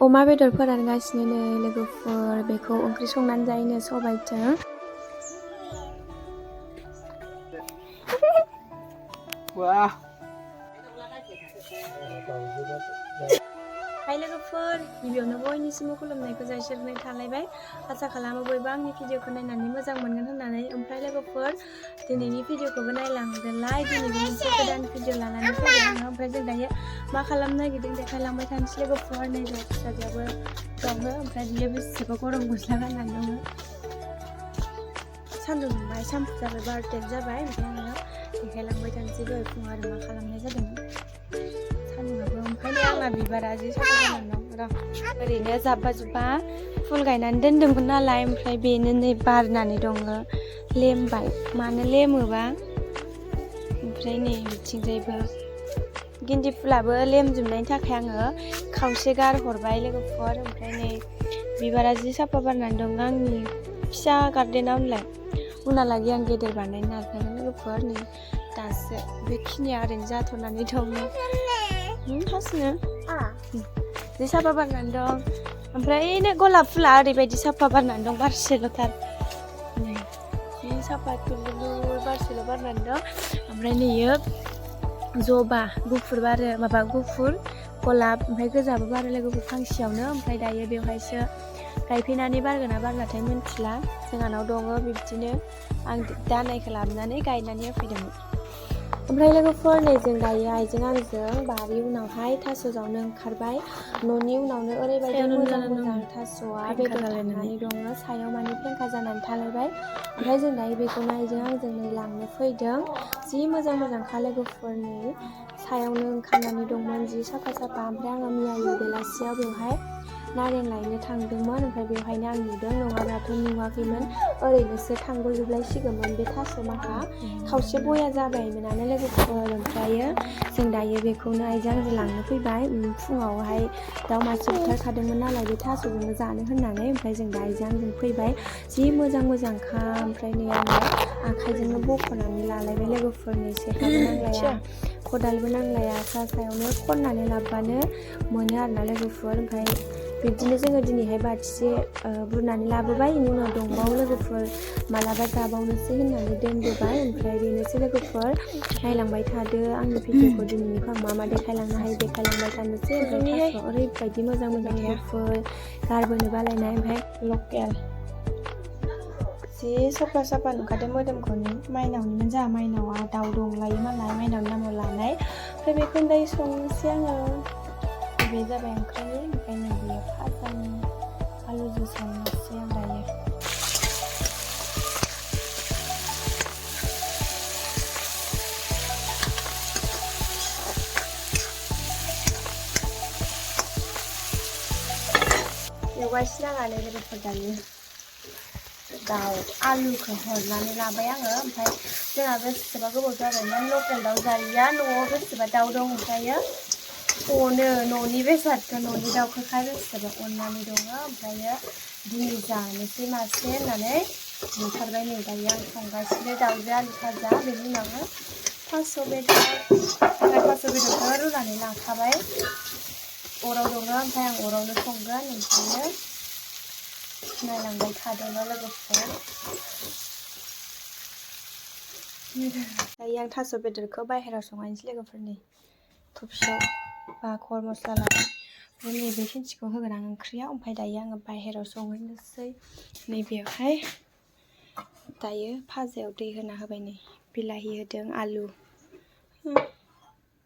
अमा बेदर फोरानगासिनो नै लोगोफोर बेखौ ओंख्रि संनानै जायोनो सबायजों। Wah. हाय लोगोफोर गिबियावनो बयनिसिमबो खुलुमनायखौ जासिहरनाय थालायबाय। आसा खालामो बयबो आंनि भिडिअखौ नायनानै मोजां मोनगोन होननानै। ओमफ्राय लोगोफोर दिनैनि भिडिअखौबो नायलांदोलाय। दिनैबो मोनसे गोदान भिडिअ लानानै फैबाय आङो। ओमफ्राय जों दायो मा खालामनो नागिरदों देखायलांबाय थानोसै लोगोफोर। नै जों फिसाजोआबो दङ ओमफ्राय बियो बेसेबा गरम गस्ला गाननानै दङ। सान्दुं दुंबाय सामफु जाबाय 12 जाबाय। ओमफ्राय आङो देखायलांबाय थानोसै दहाय फुङाव आरो मा खालामनाय जादोंमोन। सान्दुंआबो ओमफ्राय आंना बिबारा जि साफा जानानै दं र' ओरैनो जाब्बा जुब्बा फुल गायनानै दोनदोंमोन नालाय। ओमफ्राय बेनो नै बारनानै दङ लेमबाय। मानो लेमोबा ओमफ्राय नै बिथिंजायबो गिन्दि फुलाबो लेमजोबनायनि थाखाय आङो खावसे गारहरबाय लोगोफोर। ओमफ्राय नै बिबारा जि साफा बारनानै दं आंनि फिसा गार्देनाव होनलाय। उनालागै आं गेदेर बानायनो नाजागोन लोगोफोर। नै दासो बेखिनिया ओरैनो जाथ'नानै दं। हासिनो जि साफा बारनानै दं। ओमफ्राय नै गलाप फुला ओरैबायदि साफा बारनानै दं बारसेल'थार। नै जि साफा थुलुलुर बारसेल' बारनानै दं। ओमफ्राय नैयो जबा गुफुर बारो माबा गुफुर गलाप ओमफ्राय गोजाबो बारो लोगोफोर फांसेयावनो। ओमफ्राय दायो बेवहायसो गायफैनानै बारगोन ना बारलाथाय मिन्थिला। जोंहानाव दङ बिब्दिनो आं दानायखौ लाबोनानै गायनानै होफैदोंमोन। ओमफ्राय लोगोफोर नै जों दायो आइजों आंजों बारि उनावहाय थास' जावनो ओंखारबाय। न'नि उनावनो ओरैबायदि मोजां मोजां थास'आ बेदर थांनानै दङ। सायाव माने फेंखा जानानै थालायबाय। ओमफ्राय जों दायो बेखौनो आइजों आंजों नै लांनो फैदों। जि मोजां मोजांखा लोगोफोर नै सायावनो ओंखारनानै दंमोन जि साफा साफा। ओमफ्राय आङो मैयायो बेलासियाव बेवहाय नारें लायनो थांदोंमोन। ओमफ्राय बेवहायनो आं नुदों नङाब्लाथ' नुवाखैमोन। ओरैनोसो थांग'जोबलायसिगौमोन बे थास' माखा खावसे बया जाबायमोनानो लोगोफोर। ओमफ्रायो जों दायो बेखौनो आइजों आंजों लांनो फैबाय। फुङावहाय दाउ मासे बुथारखादोंमोन नालाय बे थास'जोंनो जानो होननानै। ओमफ्राय जों दा आइजों आंजों फैबाय जि मोजां मोजांखा। ओमफ्राय नै आङो आखाइजोंनो बख'नानै लालायबाय लोगोफोर। नै सेखाबो नांलाया खदालबो नांलाया सा सायावनो खननानै लाबोबानो मोनो आरोना लोगोफोर। ओमफ्राय बिब्दिनो जोङो दिनैहाय बाथिसे बुरनानै लाबोबाय। बेनि उनाव दंबावो लोगोफोर मालाबा जाबावनोसै होननानै दोनबोबाय। ओमफ्राय बेनोसै लोगोफोर नायलांबाय थादो आंनि भिडिअखौ। दिनैनिखौ आं मा मा देखायलांनो हायो देखायलांबाय थानोसै। ओमफ्राय थास'आ ओरैबायदि मोजां मोजां गुफुर गारबोनो बालायनाय। ओमफ्राय लकेल जि साफा साफा नुखादों मोदोमखौनो। माइनावनिमोन जोंहा माइनावआ दाउ दंलायो मालाय माइनावनि नामाव लानाय। ओमफ्राय बेखौनो दायो संनोसै आङो। बे जाबाय ओंख्रिनि। ओमफ्राय नै बेयो फाजानि आलुजों संनोसै आं दायो। एवगासिनो आंहानो लोगोफोर दायो दाउ आलुखौ हरनानै लाबाय आङो। ओमफ्राय जोंहा बेसेबा गोबाव जाबायमोन लकेल दाउ जायैया। न'आव बेसेबा दाउ दं। ओमफ्रायो अनो न'नि बेसादखौ न'नि दाउखौखाय बेसेबा अननानै दङ। ओमफ्रायो दिनै जानोसै मासे होननानै बुथारबाय। नै दायो आं संगासिनो दाउजों आलु भाजा। बेनि उनावनो थास' बेदरखौ रुनानै लाखाबाय। अराव दङ ओमफ्राय आं अरावनो संगोन। ओमफ्रायो नायलांबाय थादोंना लोगोफोर। दायो आं थास' बेदरखौ बाहेरायाव संहैनोसै लोगोफोरनि थबसियाव बा खर मस्ला लाबाय। ओमफ्राय नैबे खिन्थिखौ होगोन आं ओंख्रियाव। ओमफ्राय दायो आङो बाहेरायाव संहैनोसै। नैबेयावहाय दायो भाजायाव दै होना होबाय। नै बिलाहि होदों आलु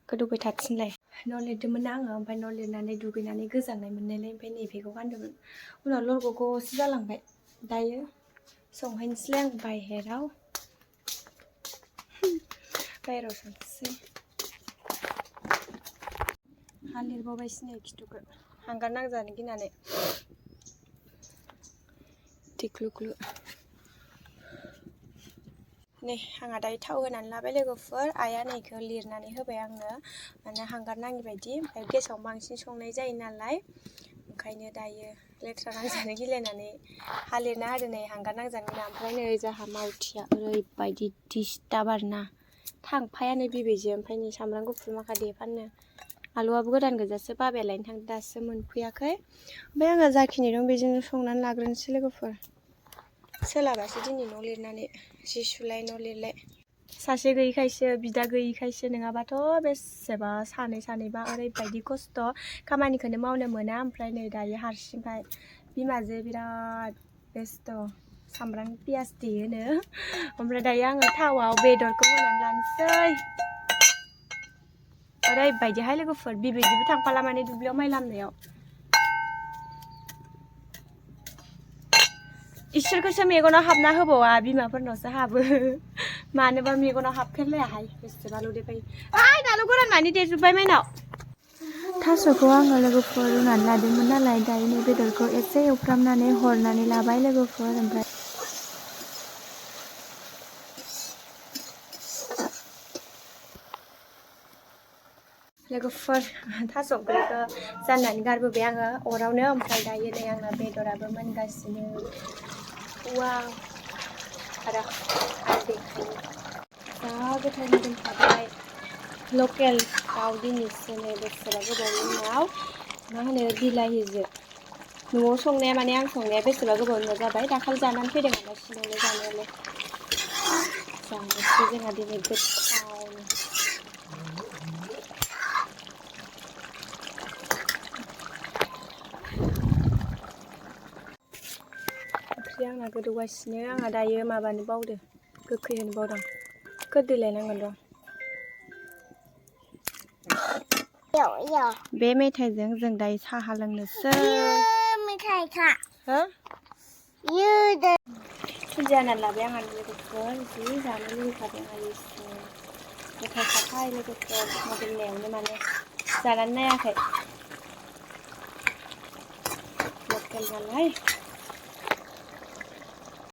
गोदौबाय थाथिनलाय। न' लिरदोंमोन आङो। ओमफ्राय न' लिरनानै दुगैनानै गोजांनाय मोननायलाय ओमफ्राय नैबेखौ गानदोंमोन। उनाव लरग'ग'सो जालांबाय। दायो संहैनोसैलाय आं बाहेरायाव संनोसै। हा लिरबावबायसो नै खिथुखौ हांगार नांजानो गिनानै टिक्लुक्लु। नै आंहा दायो थाव होनानै लाबाय लोगोफोर। आइया नैखौ लिरनानै होबाय आंनो माने हांगार नाङि बायदि। ओमफ्राय गेसाव बांसिन संनाय जायो नालाय ओंखायनो दायो लेथ्रा नांजानो गिलायनानै हा लिरना होदों। नै हांगार नांजानो गिना। ओमफ्राय नै जोंहा मावथिया ओरैबायदि डिस्टार्ब आरोना थांफायानो बिबैजों। ओमफ्राय नै सामब्राम गुफुर माखा देफानो आलुआबो गोदान गोजासो बाबाया लायनो थांदों दासो मोनफैयाखै ओमफ्राय आङो जाखिनि दं बेजोंनो संनानै लाग्रोनोसै लोगोफोर सोलाबासो दिनै न' लिरनानै जि सुलाय न' लिरलाय सासे गैयिखायसो बिदा गैयिखायसो नङाबाथ' बेसेबा सानैबा ओरैबायदि खस्थ' खामानिखौनो मावनो मोना ओमफ्राय नै दायो हारसिंखाय बिमाजों बिराद बेस्थ' सामब्राम पियास देयोनो ओमफ्राय दायो आङो थावआव बेदरखौ होनानै लानोसै ओरैबायदिहाय लोगोफोर बिबायदिबो थांफाला माने दुब्लियाव माइ लामनायाव इसोरखौसो मेगनाव हाबना होबावा बिमाफोरनावसो हाबो मानोबा मेगनाव हाबफेरलायाहाय बेसेबाल' देफायो आइ दाल' गोरान मानि देजोब्बाय माइनाव थास'खौ आङो लोगोफोर रुनानै लादोंमोन नालाय दायो नै बेदरखौ एसे एवफ्रामनानै हरनानै लाबाय लोगोफोर ओमफ्राय लोगोफोर थास' ओंख्रिखौ जाननानै गारबोबाय आङो अरावनो ओमफ्राय दायो नै आंना बेदराबो मोनगासिनो वाव आरो देखायो जा गोथाव मोदोमखाबाय लकेल दाउ दिनैसो नै बेसेबा गोबावनि उनाव मा होनो बिलाहिजों न'आव संनाया माने आं संनाया बेसेबा गोबावनि उनाव जाबाय दाखालि जानानै फैदों आलासिनावलाय जानायालाय जानोसै जोंहा दिनै गोथावनो ओंख्रिया आंना गोदौगासिनो आंहा दायो माबानो बावदो गोखै होनो बावदों गोदैलायनांगोन र' बे मेथाइजों जों दायो साहा लोंनोसै मेथाइखा हो थुनजिया होननानै लाबाय आंहा लोगोफोर जि जानो लुबैखादों आलिसो गोथावखाथाय लोगोफोर मोदोमनायावनो माने जानानै नायाखै लकेल नालाय